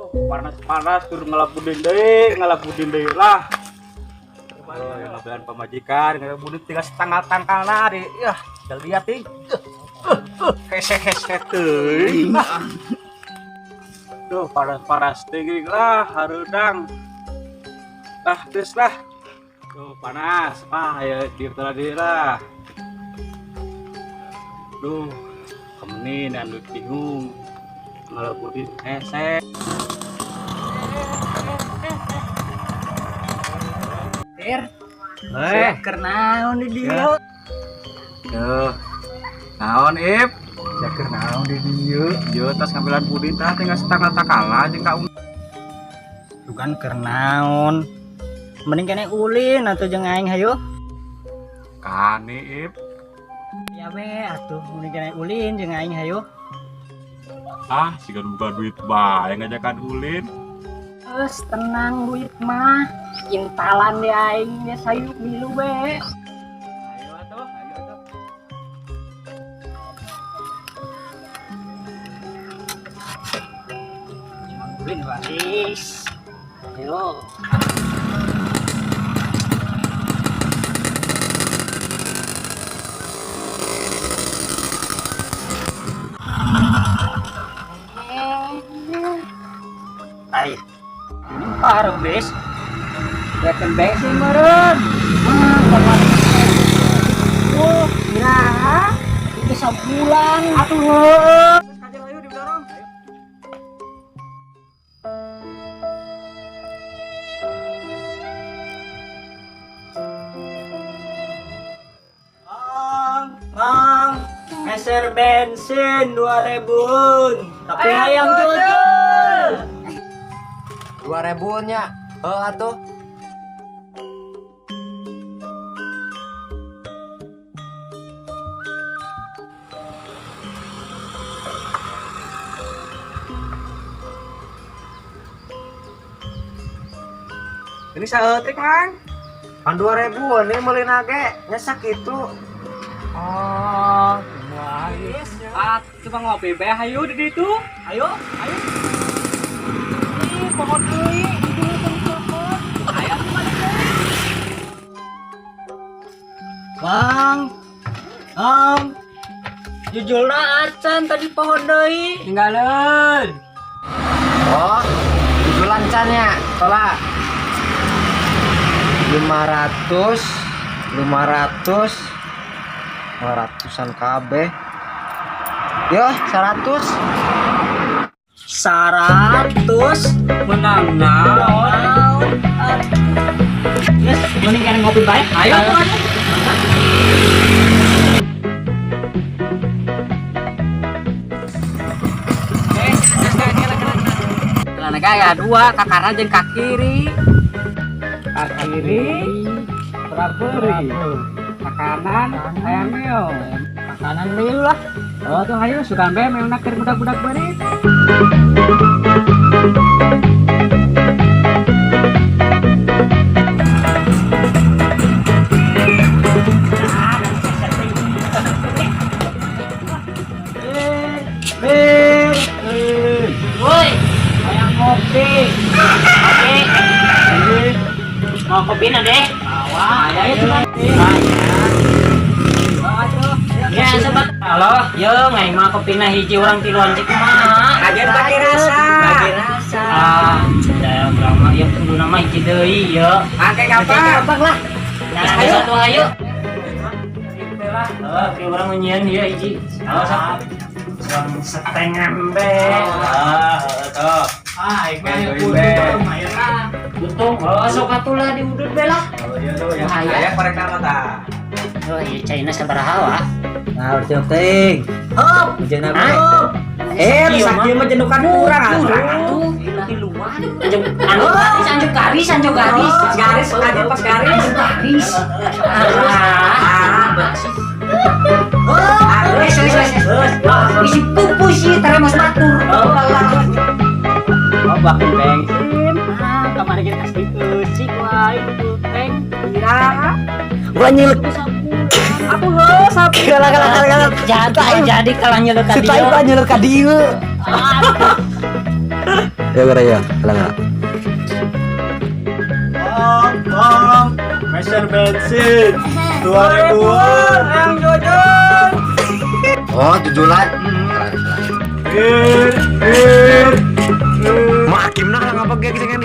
Panas-panas tur ngalapudin deui lah. Oh, yang ngabelan pamajikan, ngalapudin tinggal setengah tangkalna di. Yah, tinggal lihat ting. Hese-hese teuing. Duh, panas-panas teuing lah, hareudang. Lah, geus lah. Tuh, panas. Ah, ya dieu tadi lah. Duh, kemenin anu bingung. Ngalapudin hese. Er, Eh, keur naon di dieu? Duh. Naon, Ip? Ya keur naon di dieu? Yo, tas ngambilan pudin tah tinggal setengah takala jeung ka Bukan keur naon. Mending kene ulin atuh jeung aing hayu. Kani, Ip. Ya we atuh mending kene ulin jeung aing hayu. Ah, siga nu buka duit bae ngajakan ulin. Geus tenang duit mah. Intalan di aing geus hayu milu we. Ayo atuh, ayo atuh. Ulin waris. Ayo. Ay, ini parah bes. Rekan bensin meureun. Mah, kemarin. Oh, iraha. Itu sebulan atuh heueuh. Geus kajer ayo didorong. Ayo. Mang, mang, meser bensin 2000-an. Tapi hayang jujur. 2000 nya. Heuh atuh. Ini saeutik, Mang. Pan 2000 ini meulina ge nya sakitu. Oh, ah, coba ngopi bae hayu di ditu. Ayo, ayo. Ih, pohon deui, itu telepon. Ayo balik deui. Bang, Bang, jujurna acan tadi pohon deui. Tinggalin. Oh, jujulan can nya, tolak. 500, 500, 500-an kabeh. Yo, 100. 100 Menang naon? Yes, mending kene ngopi bae. Ayo, atuh. Celana gaya dua, ke kanan jeung ke kiri. Ke kiri, beraperi. Ke kanan, aya meo. Ke kanan milu lah. Oh tuh ayo sukan bae meuna keur budak-budak beurit. Bir, woi, hayang ngopi. Oke. Mau kopi na deh? Bawa, ayo tuh. Ya, sobat. Halo. Yo, ngai mah kopina hiji urang tiluan cik kumaha. Kajian bagi rasa. Bagi rasa. Ah, da urang mah ieu kudu nama hiji deui yo. Pakai kapan? Gampang lah. Nah, ayo satu ayo. Oke, urang nyieun ieu hiji. Halo, sok. Urang setengah be. Ah, tuh. Ah, aing mah Kayak kudu be. lumayan lah. Untung, oh sok atuh lah diudut be lah. Oh, iya tuh ya. Bahaya. Aya korek nama tah. Oh, iya China sabaraha wah. Nah, udah ting. Hop. Hujan Hop. Eh, sakieu mah jenukan kurang Kurang atuh. Tiluan. Anjuk anu garis, anjuk garis, anjuk garis. Garis, aja pas garis. Anjuk garis. Ah. Oh, wes wes wes. Isi pupu sih teremos batur. Oh, bakin bensin. Ah, kamari kita kasih usik wae itu tank. Iraha. Gua nyilek. Atuh heuh sapi. Kalah kalah kalah kalah. Jadi jadi kalah nyeluk ka Si tai dieu. gua nyelek ka dieu. Ya gara ya, kalah kalah. Bang, bang, meser bensin 2 ribuan. Yang jujur. Oh, jujulan. Ir, ir. Mak Hakim nah apa kayak gini.